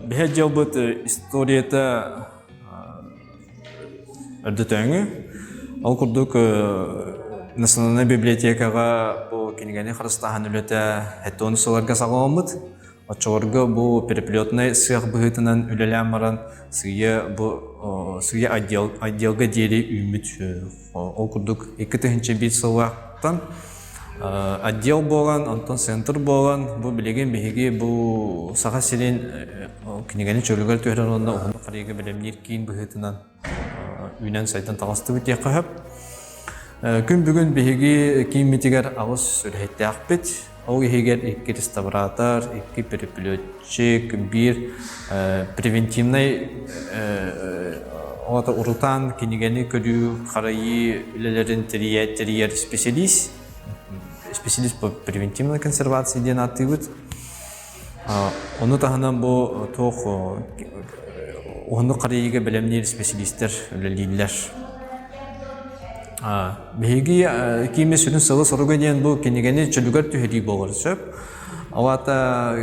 Биһи дьылбыт историята өрдөтөөҥү. Ол курдук Национальнай библиотекаҕа бу кинигэни харыстааһын үлэтэ 70 сылларга саҕаламмыт. Оччолорго бу переплетнай сыах быһыытынан үлэлээн баран сыыйа бу сыыйа отдел, отделга диэри үүммүт. Ол курдук 2001 сыллаахтан отдел буолан, онтон центр буолан, бу билигин биһиги бу Саха сирин кинигэни чөлүгэр түһэрэр уонна уһуннук харыйга бэлэмниир киин быһыытынан үүнэн сайдан таҕыстыбыт диэххэ сөп. Күн бүгүн биһиги кииммитигэр аҕыс үлэһиттээхпит. Ол иһигэр икки реставратор, икки переплетчик, биир превентивнай урутаан кинигэни көрүү, харайыы үлэлэрин тэрийэр специалист, специалист по превентивной консервации диэн ааттыыбыт. Ону таһынан бу туох уһуннук харайыыга бэлэмниир специалистэр үлэлииллэр. Биһиги кииммит сүрүн сыала-соруга диэн бу кинигэни чөлүгэр түһэрии буолар сөп. Ол аата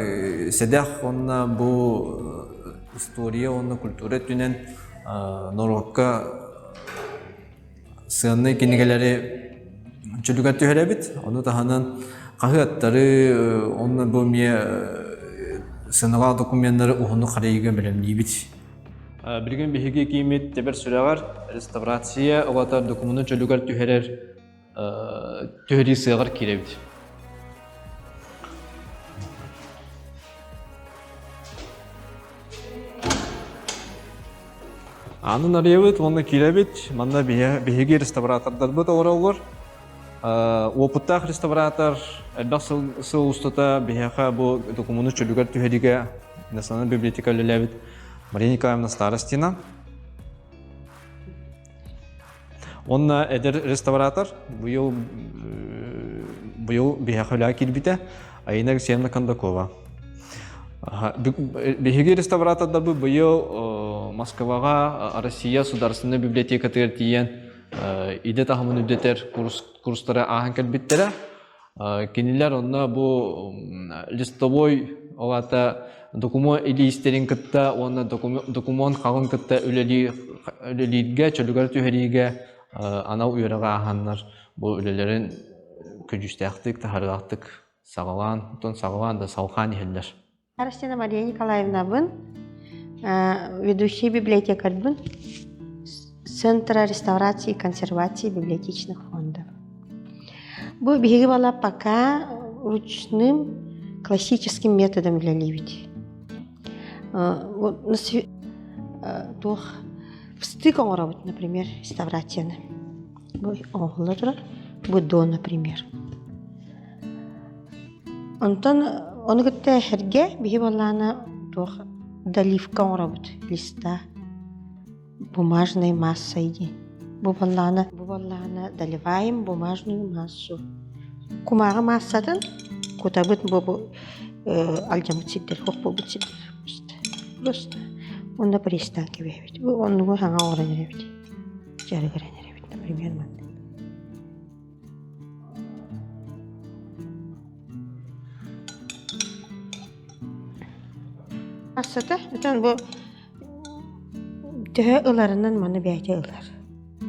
сэдэх уонна бу история уонна культура өттүнэн норуокка сыаннай кинигэлэри чөлүгэр түһэрэбит. Ону таһынан хаһыаттары уонна бу эмиэ сыаналаах докуменнары уһуннук харайыыга бэлэмниибит. Билигин биһиги кииммит тэбэр сүрэҕэр реставрация оҕото докумуону чөлүгэр түһэрэр түһэрии сыаҕар киирэбит. Аанын арыйабыт уонна киирэбит. Манна биһиги реставратордарбыт олороллор. Уопуттаах реставратор элбэх сыл, сыл устата биһиэхэ бу докумуону чөлүгэр түһэриигэ Национальная библиотека үлэлээбит Мария Николаевна Старостина. Уонна эдэр реставратор быйыл быйыл биһиэхэ үлэҕэ киирбитэ Айина Алексеевна Кондакова. Биһиги реставратордарбыт быйыл Москваҕа Россия Судаарыстыбаннай библиотекатыгар тиийэн идэ таһымын үрдэтэр курстары ааһан кэлбиттэрэ. Кинилэр онно бу листовой ол аата докумуон илиистэрин кытта уонна докумуон хаҕын кытта үлэлииргэ, чөлүгэр түһэриигэ анал үөрэҕи ааһаннар бу үлэлэрин көдьүүстээхтик, таһаарыылаахтык саҕалаан, оттон саҕалаан да салҕаан иһэллэр. Старостина Мария Николаевнабын, ведущий библиотекарьбын Центра реставрации и консервации библиотечных фондов. Бу биһиги бала пока ручным классическим методом үлэлиибит. Туох встык оҥоробут, например, реставрацияны. Бу оҥоһулла турар, бу до, например. Онтон ону кытта эһэргэ биһи буоллаҕына туох доливка оҥоробут листа бумажной массой диэн. Бу буоллаҕына бу буоллаҕына доливаем бумажную массу. Кумааҕы маассатын кутабыт бу бу алдьаммыт сирдэр, суох буолбут сирдэр просто просто уонна пресстаан кэбиһэбит. Бу оннугу саҥа оҥорон эрэбит. Дьарыгыран эрэбит, например, маннык. Ассата, отон бу төһө ыларынан маны бэйэтэ ылар.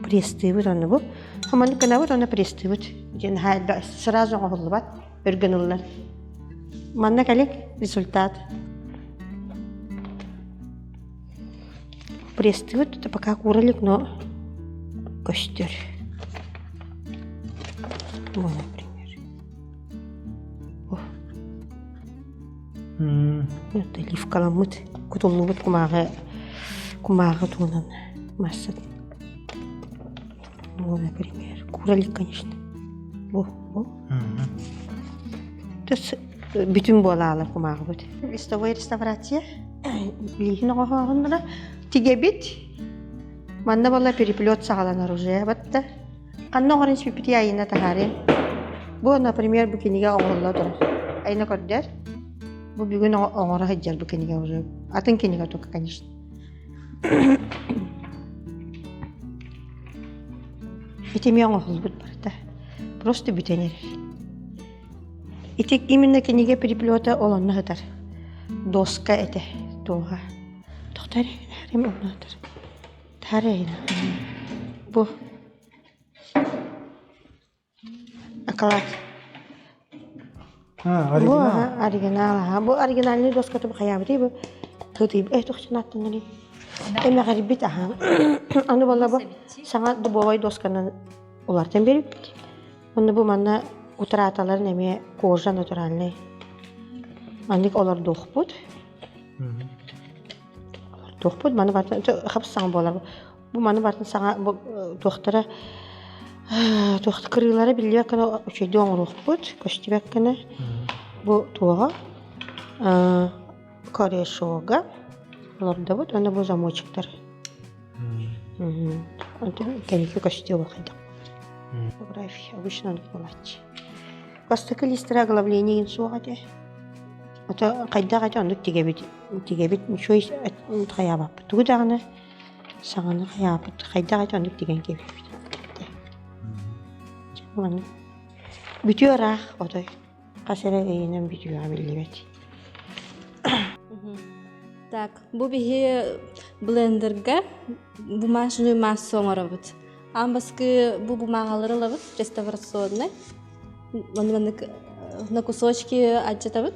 Пресстыыбыт ону бу. Маннык гынабыт уонна пресстыыбыт диэн сразу оҥоһуллубат, өргөн ыллар. Манна кэлик результат. Пресстыыбыт, это пока кууралик, но көстөр. Вот, например. Это оливкаламмыт, кутуллубут кумааҕы кумааҕы туһунан массат. Вот, например. Куралик, конечно. Бу, бу. Бүтүн буолаалар кумааҕыбыт. Листовой реставрация. Билигин оҕоһооһуннара тигэбит. Манна буолла переплет саҕаланар уже батта. Ханна оҥорон испиппитий айына таһаарыам. Бу, например, бу кинигэ оҥоһулла турар. Айына көрдөр. Бу бүгүн оҥоро сылдьар бу кинигэ уже. Атын кинигэ только, конечно. Ити эмиэ оҥоһуллубут барыта. Просто бүтэн эрэр. Ити именно кинигэ переплета ол онно сытар. Доска этэ. Туоҕа тохтор эрим оннотор таарайна бу Оклад. Бу оригинал, аха. Бу оригинальный доската бу хайаабытый бу тытыйб э тохчунааттаннары эмэҕирбит аха. Аны буолла бу саҥа дубовай досканан улартан бериппит. Онно бу манна утрааталарын эмиэ кожа натуральный. Маннык олордуохпут. Олордуохпут. Маны барытын хапсаҥ буолар. Бу маны барытын саҥа бу туохтара туох кырыылара биллибэт гына үчүгэйдик оҥоруохпут, көстүбэт гына. Бу туоҕа корешога олордобут уонна бу замочектар. Онтон кэнники көстүө бу хайдах Фотография обычно оннук буолааччы. Бастакы листара оглавление игин суох этэ. Ото хайдах этэ оннук тигэбит тигэбит ничего хайаабаппыт. Тугу даҕаны Саҥаны хайаабыт, хайдах этэ оннук тигэн кэбиспит. Маннык бүтүө ыраах отой хас эрэ ыйынан бүтүөҕэ биллибэт. Так, бу биһи блендерга бумажную массу оҥоробут. Аан баскы бу бумагалары ылабыт реставрационный. Маннык на кусочки алдьатабыт.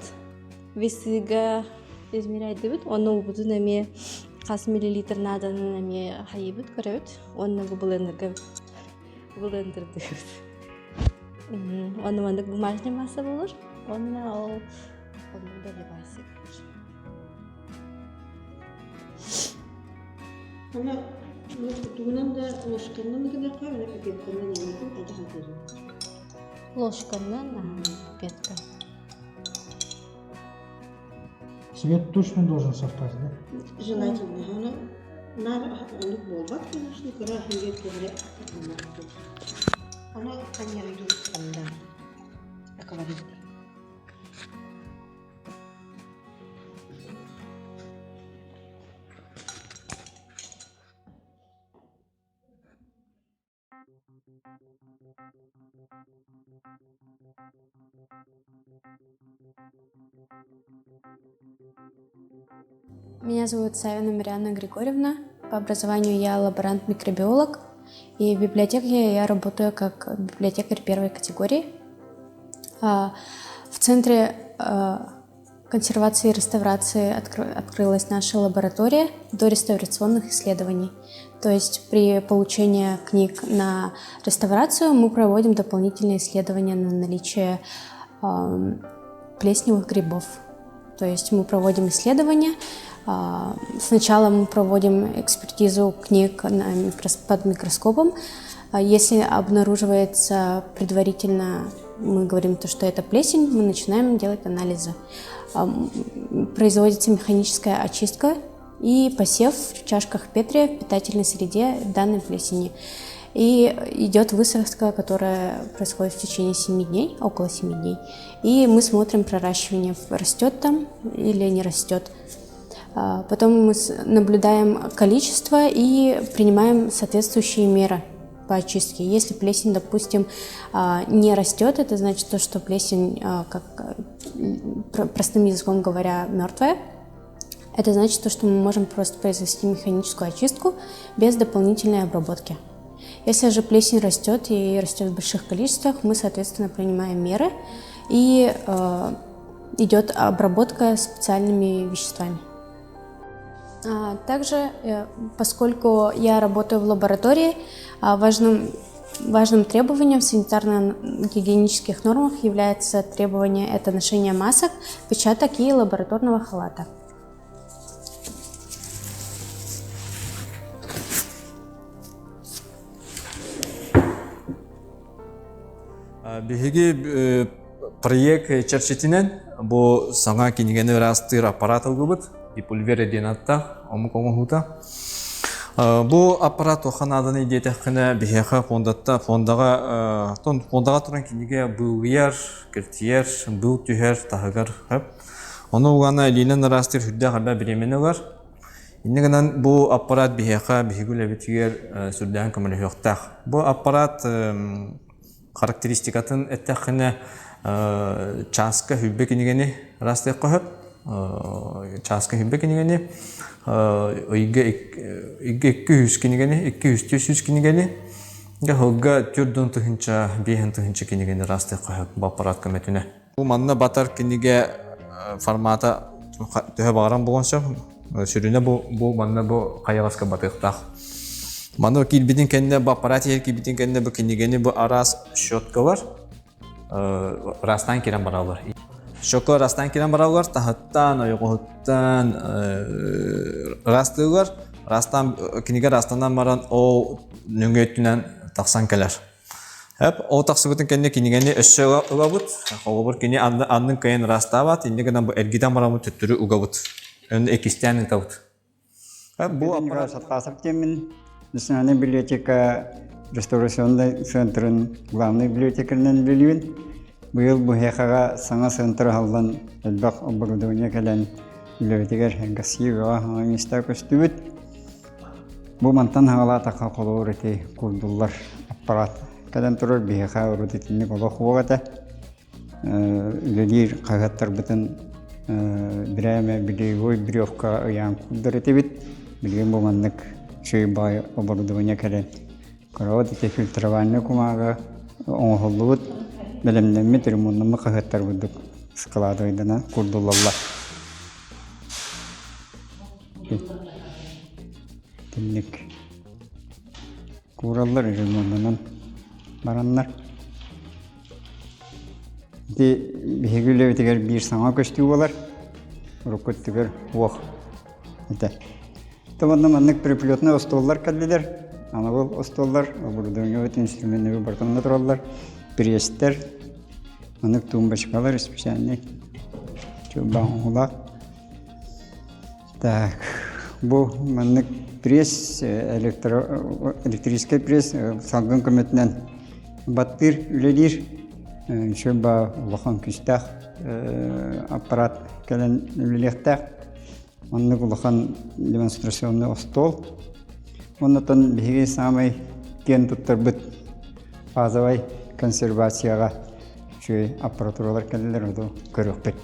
Весыга измеряйдыбыт. Онно уубутун эмиэ хас миллилитр нааданын эмиэ хайыыбыт көрөбүт. Уонна бу блендерга блендердыыбыт. Онно маннык бумажный масса болор. Уонна ол оннук доливайся. Аны тугунан да ложканан гынахха, аны пипетканан эмиэтин хайдах атыырын. Ложканан, пипетка. Цвет точно должен совпасть, да? Желательно. Аны нар оннук буолбат, конечно, кыра иһигэр тугу Аны ханньарыйдуу да акварель. Меня зовут Савина Марианна Григорьевна. По образованию я лаборант-микробиолог. И в библиотеке я работаю как библиотекарь первой категории. В центре консервации и реставрации открылась наша лаборатория до реставрационных исследований. То есть при получении книг на реставрацию мы проводим дополнительные исследования на наличие плесневых грибов. То есть мы проводим исследования. Сначала мы проводим экспертизу книг под микроскопом. Если обнаруживается предварительно, мы говорим то, что это плесень, мы начинаем делать анализы. Производится механическая очистка и посев в чашках Петри в питательной среде данной плесени. И идет высадка, которая происходит в течение 7 дней, около 7 дней. И мы смотрим проращивание, растет там или не растет. Потом мы наблюдаем количество и принимаем соответствующие меры по очистке. Если плесень, допустим, не растет, это значит то, что плесень, как простым языком говоря, мертвая. Это значит то, что мы можем просто произвести механическую очистку без дополнительной обработки. Если же плесень растет и растет в больших количествах, мы, соответственно, принимаем меры и идет обработка специальными веществами. Также, поскольку я работаю в лаборатории, важным требованием в санитарно-гигиенических нормах является требование это ношение масок, перчаток и лабораторного халата. Биһиги проект чэрчитинэн бу саҥа кинигэни ыраастыыр аппарат ылгыбыт Дипульвер диэн аттаах омук оҥоһуута. Бу аппарат туохха нааданы диэтэххинэ биһиэхэ фондатта фондаҕа фондаҕа туран кинигэ быылыйар, киртийэр, быыл түһэр, таһыгар хөп. Ону угана илиинэн ыраастыыр сүрдээх элбэх бириэмэни ылар. Инньэ гынан бу аппарат биһиэхэ биһиги үлэбитигэр сүрдээҕин көмөлөһүөхтээх. Бу аппарат характеристикатын эттэххинэ чааска хүлбэ кинигэни ыраастыахха сөп. Чааска хиббе кинигэни, ыйга 200 кинигэни, 200 кинигэни, Дьэ, түрдүн тыһынча, биэһин тыһынча кинигэни ыраастыахха сөп бу аппарат көмөтүнэ. Бу манна батар кинигэ формата төһө баҕаран буолуон сөп. Сүрүнэ бу, бу манна бу хайаҕаска батыахтаах. Манна киирбитин кэннэ, бу аппарат иһэр киирбитин кэннэ бу кинигэни бу араас щеткалар ыраастаан киирэн бараллар. Щетка ыраастаан киирэн бараллар, таһыттан, ойоҕоһуттан ыраастыыллар. Ыраастаан, кинигэ ыраастанан баран, ол нөҥүө өттүнэн тахсан кэлэр. Эп, ол тахсыбытын кэннэ кинигэни өссө ылабыт. Холобур, кини аннын кыайан ыраастаабат, инньэ гынан бу эргитэн бараммыт төттөрү угабыт. Өнү иккистээн ыытабыт. Бу аппарат Сатхасов диэммин Национальная библиотека реставрационнай центрын главный библиотекарынан үлэлиибин. Быйыл бу саҥа центр аһыллан элбэх оборудование кэлэн үлэбитигэр Россияҕа миэстэ көстүбүт. Бу мантан хаҥалаатахха холобур ити курдуллар аппарат кэлэн турар биһиэхэ урут итинник олох уох этэ. Үлэлиир хаһыаттарбытын бирээмэ билиевой бревка ыйаан курдар этибит. Билигин бу маннык үчүгэй баай оборудование кэлэн көрөҕүт ити фильтровальнай кумааҕы оҥоһуллубут бэлэмнэммит ремоннаммыт хаһыаттар курдук складывайданан курдуллаллар. Итинник куураллар ремоннанан бараннар. Ити биһиги үлэбитигэр биир саҥа көстүү буолар. Урукку өттүгэр уох этэ. Онно маннык переплетный остуоллар кэллилэр. Анабыл остуоллар, оборудованиебыт инструменнары барытын тураллар. Пресстэр, маннык тумбочкалар специальный чурбаҥ Так, бу маннык пресс, электро, электрическэй пресс салгын көмөтүнэн баттыыр, үлэлиир. Үчүгэй улахан күүстээх аппарат кэлэн үлэлиэхтээх. Маннык улахан демонстрационный остуол. Оннотон биһиги саамай киэн туттарбыт фазовай консервацияҕа үчүгэй аппаратуралар кэллилэр, ону көрүөхпүт.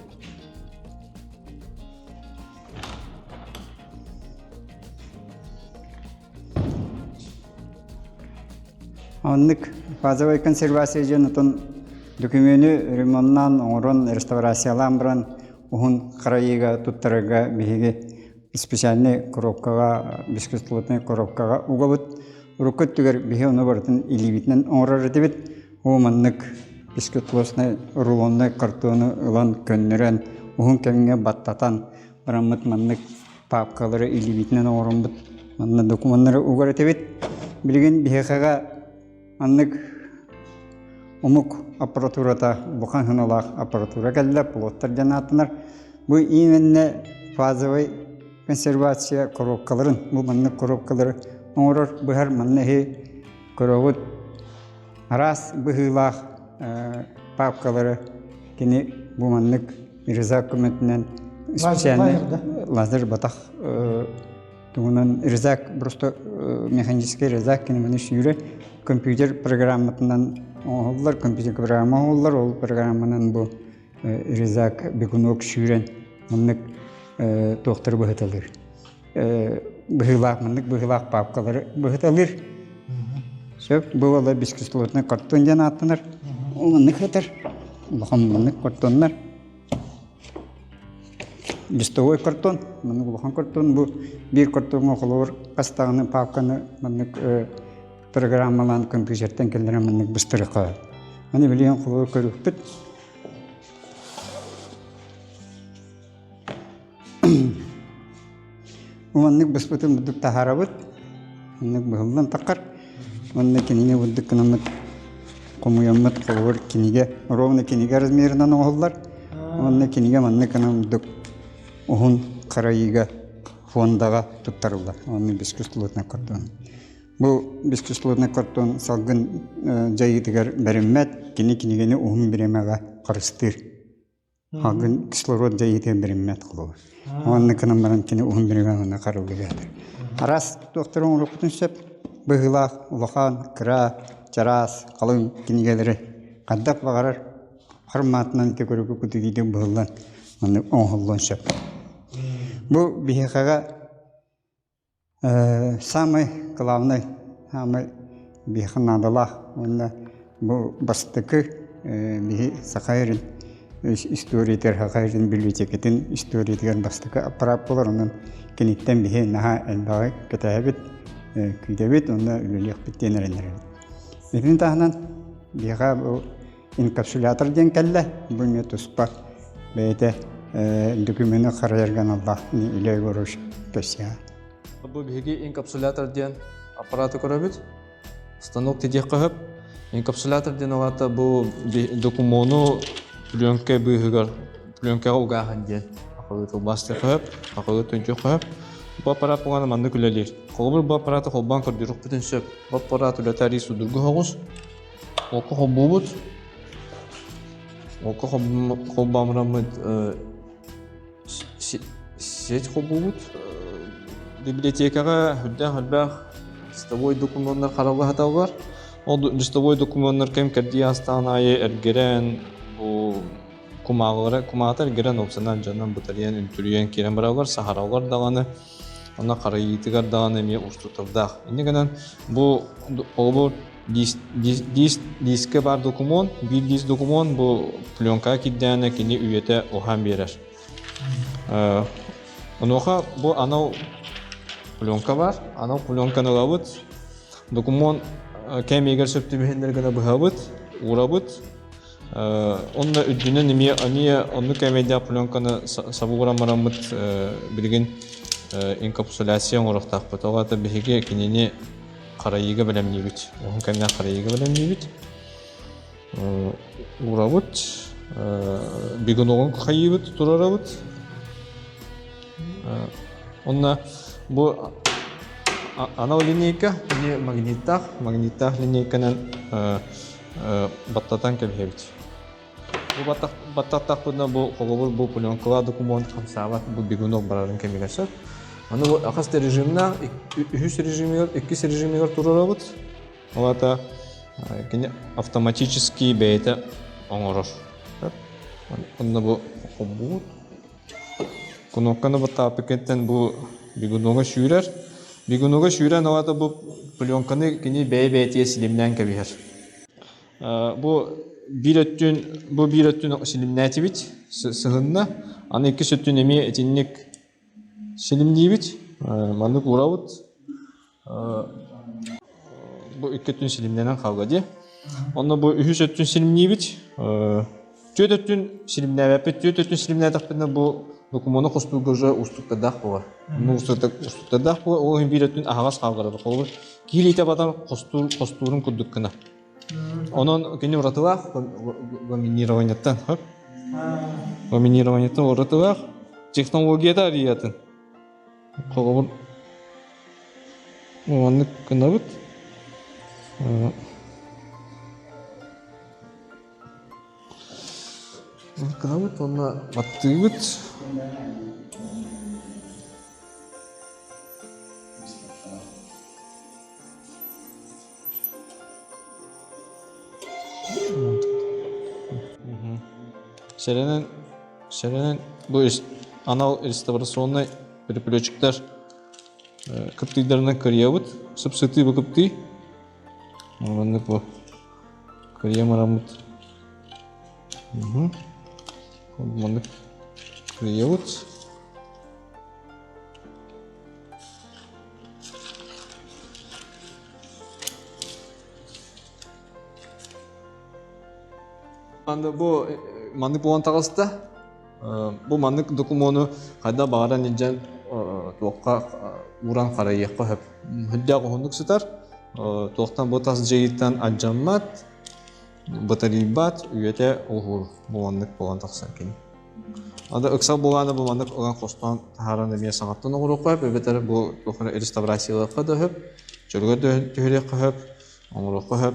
Оннук фазовай консервация диэн отон дөкүмүөнү ремоннаан оҥорон реставрациялаан баран уһун харайыыга туттарарга биһиги специальнай коробкаҕа бескислотнай коробкаҕа угабыт. Урукку өттүгэр биһи ону барытын илиибитинэн оҥорор этибит. Оо маннык бескислотнай рулоннай картону ылан көннөрөн уһун кэмҥэ баттатан бараммыт маннык паапкалары илиибитинэн оҥороммут манна докумуоннары угар этибит. Билигин биһиэхэҕэ маннык омук аппаратурата улахан сыаналаах аппаратура кэллэ, плоттар диэн ааттанар. Бу именно фазовай консервация коробкаларын, бу маннык коробкалары оҥорор быһар манна иһи көрөҕүт араас быһыылаах папкалары кини бу маннык резак көмөтүнэн специальный лазер батах туһунан резак просто механический резак кини маны сүүрэ компьютер программатынан оҥоһуллар компьютер программа оҥоһуллар ол программанан бу резак бегунок сүүрэн маннык туохтары быһыталыыр быһыылаах маннык быһыылаах папкалары быһыталыыр сөп бу уола бескислотный картон диэн ааттанар маннык сытар улахан маннык картоннар листовой картон маннык улахан картон бу биир картоҥҥа холобур хас даҕаны папканы маннык программалаан компьютертан кэллэрэн маннык быстарыха аны билигин холобур көрүөхпүт Маннык быспытын бурдук таһаарабыт. Маннык быһыллан таххар. Уонна кинигэ бурдук гынаммыт хомуйаммыт холобур кинигэ ровно кинигэ размерынан оҥоһуллар. Уонна кинигэ маннык гынан бурдук уһун харайыыга фондаҕа туттарыллар. Уонна бескислотный картон. Бу бескислотный картон салгын дьайыытыгар бэриммэт, кини кинигэни уһун бириэмэҕэ харыстыыр. Салгын кислород дьайыытын бэриммэт холобур. Уонна гынан баран кини уһун бириэмэҕэ харыллыгаатар. Араас туохтары оҥоруохпутун сөп. Быһыылаах, улахан, кыра, чараас, халыҥ кинигэлэри хайдах баҕарар форматынан ити көрүгү кутугиитин быһыллан. Маннык оҥоһуллуон сөп. Бу биһиэхэҕэ Самый главный, самый биһиэхэ наадалаах уонна бу бастакы биһи Саха сирин историятыгар, Саха сирин библиотекатын историятыгар бастакы аппарат буолар. Онон киниттэн биһи наһаа элбэҕи кэтэһэбит, күүтэбит уонна үлэлиэхпит диэн эрэнэбит. Итини таһынан биһиэхэ бу инкапсулятор диэн кэллэ. Бу эмиэ туспа бэйэтэ докумены харайарга аналлаах Илья Егорович Кэсиа. Бу биһиги инкапсулятор диэн аппараты көрөбүт. Станок тидиэххэ сөп. Инкапсулятор диэн алата бу докумуону пленка быыһыгар пленкаҕа угааһын диэн акылыы тылбаастыахха сөп, акылыы түнчүөххэ сөп. Бу аппарат буолан маннык үлэлиир. Холобур бу аппараты холбоон көрдөрүөхпүтүн сөп. Бу аппарат үлэтэ арыый судургу соҕус. Окко холбуубут. Окко холбоомураммыт сеть холбуубут. Библиотекаҕа үрдээх элбэх листовой докумуоннар харалла саталлар. Ол листовой докумуоннар кэм кэрдии астаан аайы эргэрэн бу кумааҕылара кумаата эргэрэн уопсанан дьоннон бытарыйан үнтүрүйэн киирэн бараллар, саһараллар даҕаны. Онно харайыытыгар даҕаны эмиэ уустуктардаах. Инньэ гынан бу холобур диискэ баар докумуон, биир лиис докумуон бу пленкаҕа киирдэҕинэ кини үйэтэ уһаан биэрэр. Онуоха бу анал пленка баар. Анал пленканы ылабыт. Докумуон кээмэйигэр сөп түбэһиннэр гына быһабыт, уурабыт. Онно үрдүнэн эмиэ эмиэ оннук кээмэйдээх пленканы сабыгыран бараммыт билигин инкапсуляция оҥоруохтаахпыт. Ол аата биһиги кинини харайыыга бэлэмниибит. Уһун кэмнээх харайыыга бэлэмниибит. Уурабыт, бегуногун хайыыбыт, турарабыт. Онно бу анал линейка, кини магниттаах, магниттаах линейканан баттатан кэбиһэбит. Бу баттаттахпытына бу холобур бу пленкалаах докумуон хамсаабат бу бегунок барарын кэмигэр сөп. Аны бу хас да режимнээх үһүс режимигэр, иккис режимигэр туруорабыт. Ол аата кини автоматически бэйэтэ оҥорор. Онно бу холбуут. Кнопканы баттааппыккыттан бу бегунога сүүрэр. Бегунога сүүрэн ол аата бу пленканы кини бэйэ-бэйэтигэр силимнээн кэбиһэр. Бу биир өттүн бу биир өттүн силимнээтибит сыһынна. Аны иккис өттүн эмиэ итинник силимниибит. Маннык уурабыт. Бу икки өттүн силимнэнэн хаалла дии. Онно бу үһүс өттүн силимниибит. Түөрт өттүн силимнээбэппит. Түөрт өттүн силимнээтэхпинэ бу докумуону хостуурга уже уустуктардаах буолар. Онно уустуктардаах буолар. Ол иһин биир өттүн аһаҕас хаалларабыт. Холобур, киһи илиитэ батан хостуур, хостуурун курдук гына. Онон кини уратылаах ламинированиеттан, ламинированиеттан уратылаах технологията арыйатын. Холобур, маннык гынабыт. Гынабыт уонна баттыыбыт. Сэрэнэн, сэрэнэн бу анал реставрационнай переплетчиктар кыптыйдарынан кырыйабыт. Сып-сытыы бу кыптый. Маннык бу кырыйа мараммыт. Маннык кырыйабыт. Аны бу маннык буолан таҕыста. Бу маннык докумуону хайда баҕаран илдьэн туохха ууран харайыахха сөп. Үрдээх уһуннук сытар. Туохтан бу тас дьайыыттан алдьаммат, батарыйбат, үйэтэ уһуур бу маннык буолан тахсар кини. Аны ыксал буолааны бу маннык ылан хостоон таһааран эмиэ саҥаттан оҥоруохха сөп, эбэтэр бу туох эрэ реставрациялыахха да сөп, чөлүгэр түһэриэххэ сөп, оҥоруохха сөп.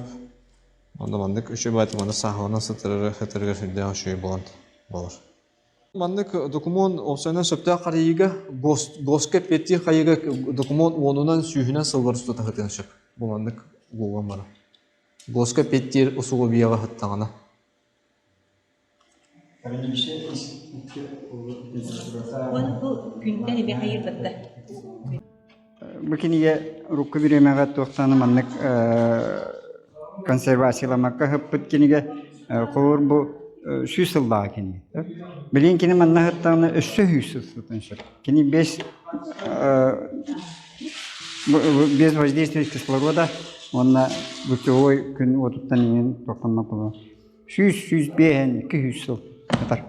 Онно маннык үчүгэй баайдык манна сааһыланан сытарыгар сытарыгар сүрдээх үчүгэй буолан буолар. Маннык докумуон уопсайынан сөптөөх харайыыга ГОСка эппиэттиир хайыыга докумуон уонунан, сүүһүнэн сыллар устата сытыан сөп. Бу маннык буолуон бара. ГОСка эппиэттиир усулуобуйаҕа сыттаҕына. Уон бу күнтэн эмиэ хайыырбатта. Бу кинигэ урукку бириэмэҕэ туохтааны маннык консервацияламакка ыһыппыт кинигэ холобур бу сүүс сыллааҕы кинигэ. Билигин кини манна ыһыттаҕына өссө сүүс сыл сытан сөп. Кини без без воздействия кислорода уонна лучевой күн уотуттан иҥин тохтоммот буолуо. 100, 105, 200 сыл ытар.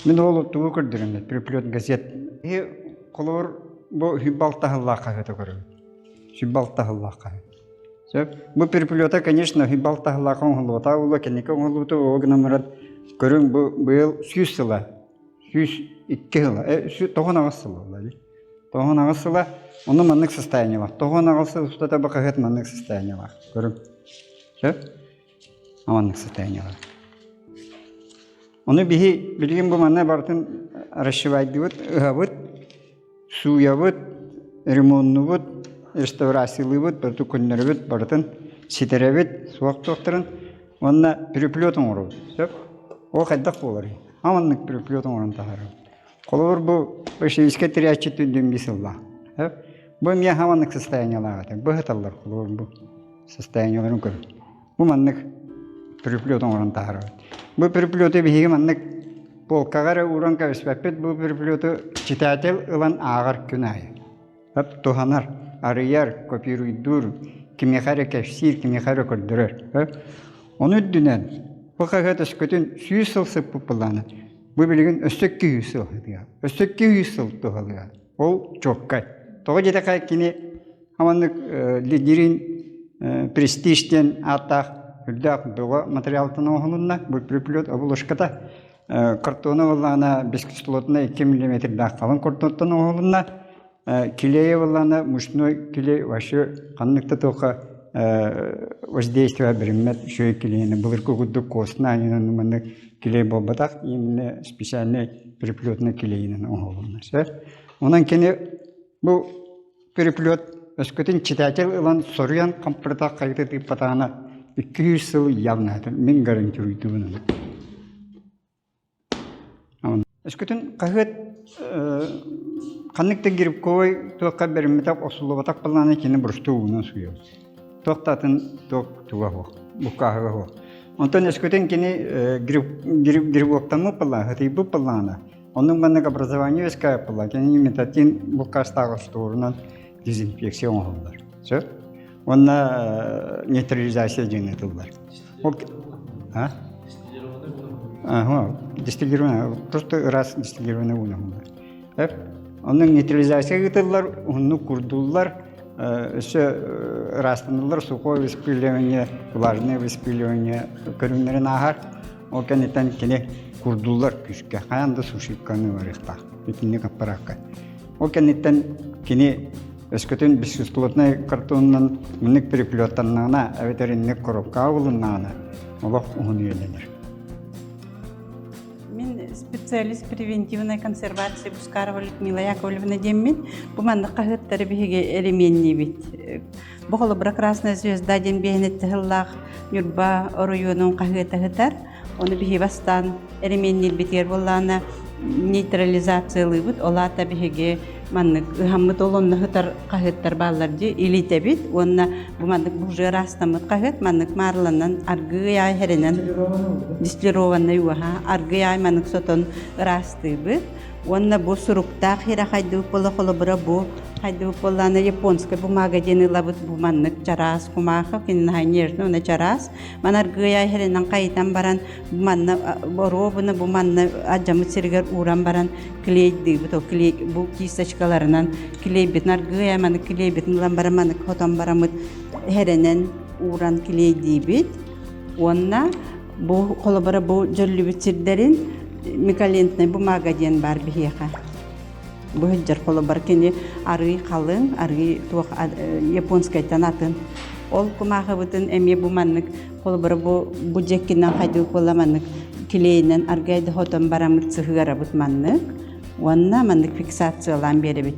Мин ол тугу көрдөрөммүт переплет газет. Иһи холобур бу хүббал таһыллаах хаһыата көрөбүт. Сүббал таһыллаах хаһыат. Сөп. Бу переплета, конечно, хүббал таһыллаах оҥоһуллубата ула кэнники оҥоһуллубута ол гынан баран көрүҥ бу быйыл 100 сыла 102 сыла, 98 сыла буолла дии. 98 сыла, ону маннык состояниелаах. 98 сыл устата бу хаһыат маннык состояниелаах. Көрүҥ. Сөп? Маннык состояниелаах. Ону биһи билигин бу манна барытын расшивайдыбыт, ыһабыт, сууйабыт, ремоннубут, реставрациялыыбыт, барытын көннөрөбүт, барытын ситэрэбит, суох туохтарын уонна переплет оҥоробут. Сөп? Ол хайдах буоларый? Аманнык переплет оҥорон таһаарабыт. Холобур, бу большевистскай тирээччи түндүн биир сыллаах. Бу эмиэ хаманнык состояниелаах этэ. Быһыталлар холобур бу состояниеларын көрүн. Бу маннык переплет оҥорон таһаарабыт. Бу переплеты биһиги маннык полкаҕа эрэ ууран кэбиспэппит. Бу переплету читатель ылан ааҕар күн аайы. Ап туһанар, арыйар, копируйдуур, кимиэхэ эрэ кэпсиир, кимиэхэ эрэ көрдөрөр. Ону үрдүнэн бу хаһыат өскөтүн 100 сыл сыппыт былаана бу билигин өссө 200 сыл сытыа. Өссө 200 сыл туһалыа. Ол чуоккай. Тоҕо диэтэххэ кини Аманнык лидерин престиж диэн ааттаах үрдээх бөҕө материалтан оҥоһулунна. Бу переплет обложката картона буоллаҕына бескислотнай 2 миллиметрдаах халыҥ картонтан оҥоһулунна. Клея буоллаҕына мучной клей вообще ханнык да туохха воздействие бириммэт үчүгэй клейини былыргы курдук костная маннык клей буолбатах именно специальный переплетный клейинэн оҥоһулунна. Онон кини бу Переплет өскөтүн читатель ылан соруйан хампырытах хайыта тыыппатаҕына 200 сыл явно мин гарантируйдубун ону. Өскөтүн хаһыат ханнык да грибковай туохха бэриммэтэх охсуллубатах буоллаҕына кини бурустуу уунан суйабыт. Туох да атын туох туга суох, буккааһыга суох. Онтон өскөтүн кини грибоктаммыт буоллаҕына, сытыйбыт буоллаҕына Оннук маннык образование үөскээбит буолла. Кини метатин булкаастаах остуорунан дезинфекция оҥоһуллар. Сөп? Уонна нейтрализация диэн ыытыллар. Ол а? Ага, дистиллированный, просто ыраас дистиллированный ууну оҥоһуллар. Сөп? Оннук нейтрализация ыытыллар, уһуннук курдуллар, өссө ыраастаныллар сухое выспыливание, влажное выспыливание көрүҥнэрин ааһар. Ол кэнниттэн кини курдуллар күүскэ, хайаан да сушилканы барыахтаах, итинник аппараакка. Ол кэнниттэн кини өскөтүн бескислотнай картонунан маннык переплеттаннаҕына эбэтэр инник коробкаҕа булуннаҕына олох уһун үйэлэнэр. Мин специалист превентивной консервации Бускарова Людмила Яковлевна диэммин. Бу маннык хаһыаттары биһиги эремиэнниибит. Бу холобура Красная звезда диэн биэһинэтти сыллаах Ньурба оройуонун хаһыата ыһытар. Ону биһи бастаан эремиэнниирбитигэр буоллаҕына нейтрализациялыыбыт. Ол аата биһиги маннык ыһаммыт ол онно ыһытар хаһыаттар бааллар дии илитэбит уонна бу маннык бужы ыраастаммыт хаһыат маннык маарыланан аргыый аай хэрэнэн дистиллированный уоһа аргыый аай маннык сотон ыраастыыбыт Уонна бу суруктаах хира хайдыбыт буола холобура бу хайдыбыт буоллаана японскай бумага диэн ылабыт бу маннык чараас кумаахы кинини наһаа нежно уонна чараас маны аргыай иһэринэн хайытан баран бу манна оруобуна бу манна алдьаммыт сиригэр ууран баран клейдыыбыт ол клей бу кисточкаларынан клейбитин аргыай маннык клейбитин ылан баран маннык хотон бараммыт иһэринэн ууран клейдиибит уонна Бу холобура бу дьөллүбүт сирдэрин микалентнай бумага диэн баар биһиэхэ. Бу сылдьар холобур кини арыы халыҥ, арыы туох японскайтан атын. Ол кумаахыбытын эмиэ бу маннык холобура бу бу дьэккинэн хайдык буолла маннык клейинэн аргайда хотон бараммыт сыһыарабыт маннык уонна маннык фиксациялаан биэрэбит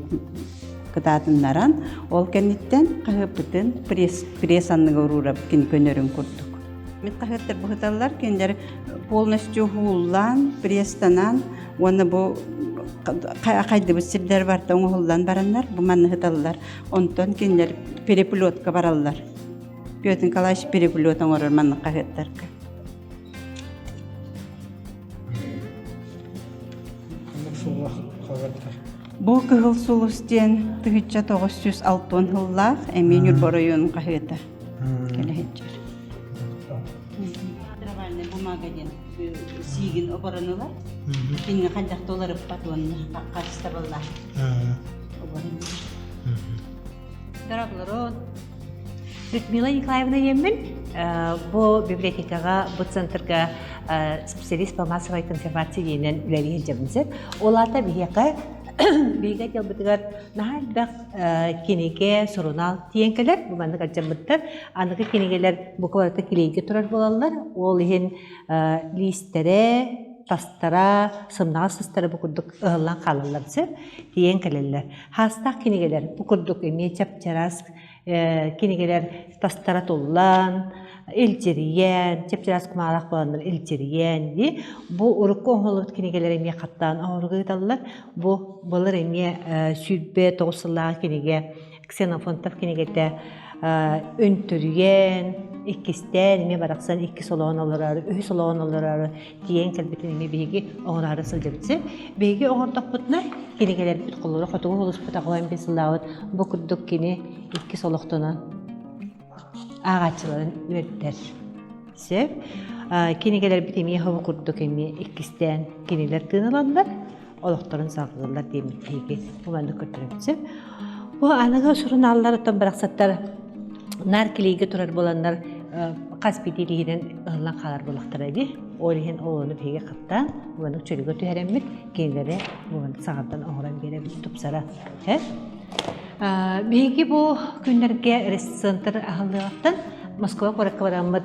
кытаатыннаран ол кэнниттэн хаһыаппытын пресс пресс анныга уруурабыт кини көнөрүн курдук. Мин хаһыаттар быһыталлар, кинилэр полностью уһууллаан, пресстанан уонна бу хайдыбыт сирдэр барта оҥоһуллан бараннар, бу манна ыһыталлар. Онтон кинилэр переплетка бараллар. Петр Николаевич переплет оҥорор маннык хаһыаттарга. Бу Кыһыл сулус диэн 1960 сыллаах эмиэ Ньурба оройуонун хаһыата кэлэ сылдьар. Травальная бумага диэн сиигин оборон ылар. Кинини хайдах да уларыппат уонна харыстабыллаах оборон Дороблорон. Людмила Николаевна диэммин. Бу библиотекаҕа, бу центрга специалист по массовой консервации диэнэн үлэлии сылдьабын сөп. Ол аата биһиэхэ биһиги отделбытыгар наһаа элбэх кинигэ, сурунаал тиийэн кэлэр. Бу маннык алдьаммыттар. Аныгы кинигэлэр бука барыта килиэйгэ турар буолаллар. Ол иһин лиистэрэ, тастара, сымнаҕас тастара бу курдук ыһыллан хаалаллар сөп. Тиийэн кэлэллэр. Хаастаах кинигэлэр бу курдук эмиэ чап-чараас кинигэлэр тастара туллан, илдьирийэн, чап-чараас кумаалаах буоланнар илдьирийэн дии. Бу урукку оҥоһуллубут кинигэлэр эмиэ хаттаан оҥорго ыыталлар. Бу былыр эмиэ 29 сыллааҕы кинигэ Ксенофонтов кинигэтэ үнтүрүйэн, иккистээн эмиэ барахсан иккис олоҕун олороору, үһүс олоҕун олороору тиийэн кэлбитин эмиэ биһиги оҥороору сылдьабыт. Биһиги оҥордохпутуна кинигэлэрбит холоро хотугу сулуспут аҕалан биир сыллаабыт бу курдук кини иккис олохтонон ааҕааччыларын үөрдэр. Сөп. Кинигэлэрбит эмиэ бу курдук эмиэ иккистээн кинилэр тыыналаннар олохторун салгыыллар диэммит биһиги бу маннык көрдөрөбүт сөп. Бу аныгы сурунааллар оттон барахсаттар наар килиигэ турар буоланнар хас биирдии илиинэн ыһыллан хаалар буоллахтара дии. Ол иһин оҕону биһиги хаттаан, маннык чөлүгэр түһэрэммит, кинилэри бу саҥардан оҥорон биэрэбит тупсара. Биһиги бу күннэргэ ресцентр аһыллыаҕыттан Москва куоракка бараммыт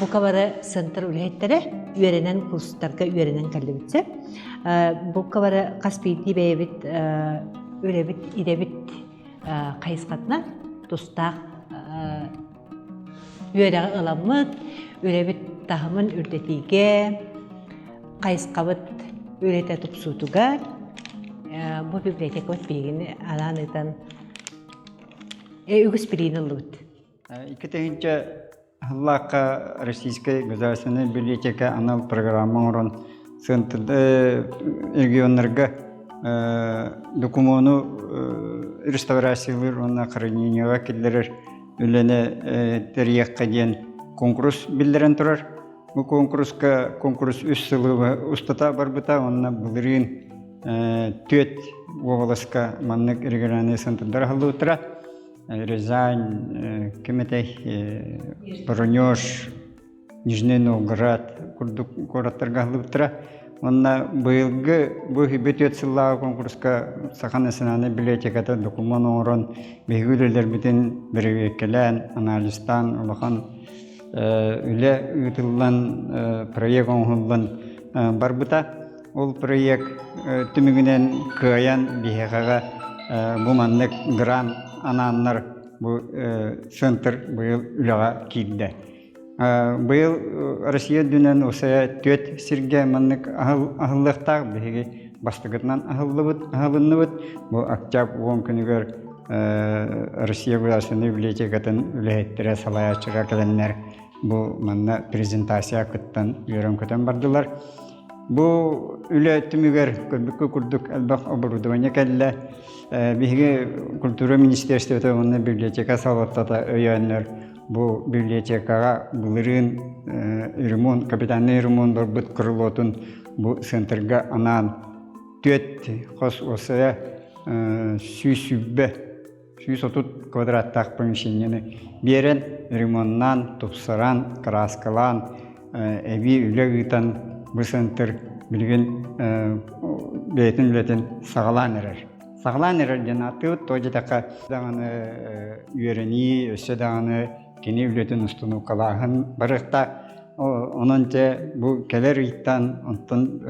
бука бары центр үлэһиттэрэ үөрэнэн курстарга үөрэнэн кэллибит сөп. Бука бары хас биирдии бэйэбит үлэбит идэбит хайысхатынан тустаах үөрэҕи ыламмыт, үлэбит таһымын үрдэтиигэ, хайысхабыт үлэтэ тупсуутугар бу библиотекабыт биһигини анаан ыытан үгүс билиини ыллыбыт. Икки сыллаахха Российскай государственная библиотека анал программа оҥорон регионнарга докумуону реставрациялыыр уонна хранениеҕа киллэрэр үлэни тэрийиэххэ диэн куонкурус биллэрэн турар. Бу куонкуруска куонкурус үс сылы устата барбыта уонна былырыын түөрт уобаласка маннык региональный центрдар аһыллыбыттара. Рязань, ким этэй, Воронеж, Нижний Новгород курдук куораттарга аһыллыбыттара. Уонна быйылгы бу бүтүөт сыллааҕы конкурска Саха национальнай библиотеката докумуон оҥорон биһиги үлэлэрбитин бэрэбиэркэлээн, анализтаан улахан үлэ ыытыллан, проект оҥоһуллан барбыта. Ол проект түмүгүнэн кыайан биһиэхэҕэ бу маннык грант анааннар бу центр быйыл үлэҕэ киирдэ. Быйыл Россия үрдүнэн УСА түөрт сиргэ маннык аһыллыахтаах биһиги бастакытынан аһыллыбыт, аһылынныбыт. Бу Октябрь уон күнүгэр Россия государственной библиотекатын үлэһиттэрэ салайааччыга кэлэннэр бу манна презентация кыттан үөрэн-көтөн бардылар. Бу үлэ түмүгэр көрбүккэ курдук элбэх оборудование кэллэ. Биһиги культура министерствота уонна библиотека салалтата өйөөннөр бу библиотекаҕа былырыын ремонт, капитальный ремонт барбыт крылотун бу центрга анаан түөрт хос уосайа 120 130 квадраттаах помещениены биэрэн, ремоннаан, тупсаран, кырааскалаан, эбии үлэ ыытан бу центр билигин бэйэтин үлэтин саҕалаан эрэр. Саҕалаан эрэр диэн ааттыыбыт, тоҕо диэтэххэ даҕаны үөрэнии, өссө даҕаны кини үлэтин устунуукалааһын барыахтаах. Онон дьэ бу кэлэр ыйтан, онтон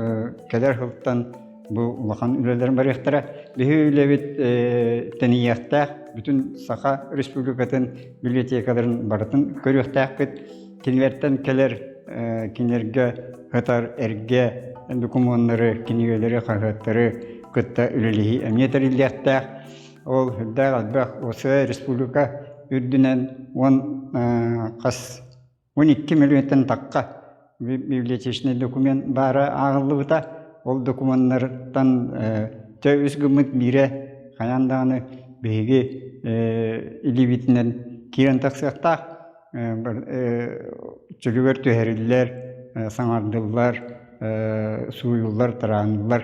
кэлэр сылтан бу улахан үлэлэр барыахтара. Биһи үлэбит тэнийиэхтээх, бүтүн Саха Республикатын библиотекаларын барытын көрүөхтээхпит. Кинилэртэн кэлэр кинилэргэ ытар эргэ докумуоннары, кинигэлэри, хаһыаттары кытта үлэлэһии эмиэ тэриллиэхтээх. Ол үрдээх элбэх ОСЭ республика үрдүнэн уон хас 12 миллионтан тахха библиотечный документ баара ааҕыллыбыта. Ол докумуоннартан чэ үс гыммыт биирэ хайаан даҕаны биһиги илиибитинэн киирэн тахсыахтаах. Чөлүгэр түһэриллэр, саҥардыллар, сууйуллар, тарааныллар.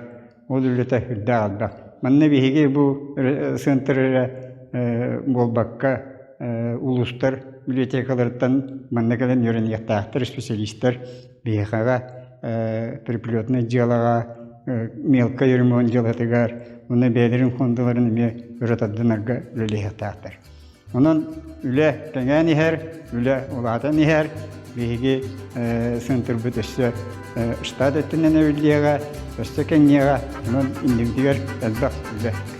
Ол үлэтэ үрдээх элбэх. Манна биһиги бу центр эрэ буолбакка улуустар библиотекаларыттан манна кэлэн үөрэниэхтээхтэр специалистар биһиэхэҕэ переплетнай дьыалаҕа мелкай ремонт дьыалатыгар уонна бэйэлэрин фондаларын эмиэ өрө тардынарга үлэлиэхтээхтэр. Онон үлэ кэҥээн иһэр, үлэ улаатан иһэр. Биһиги центрбыт өссө штат өттүнэн эбиллиэҕэ, өссө кэҥиэҕэ. Онон иннибитигэр элбэх үлэ.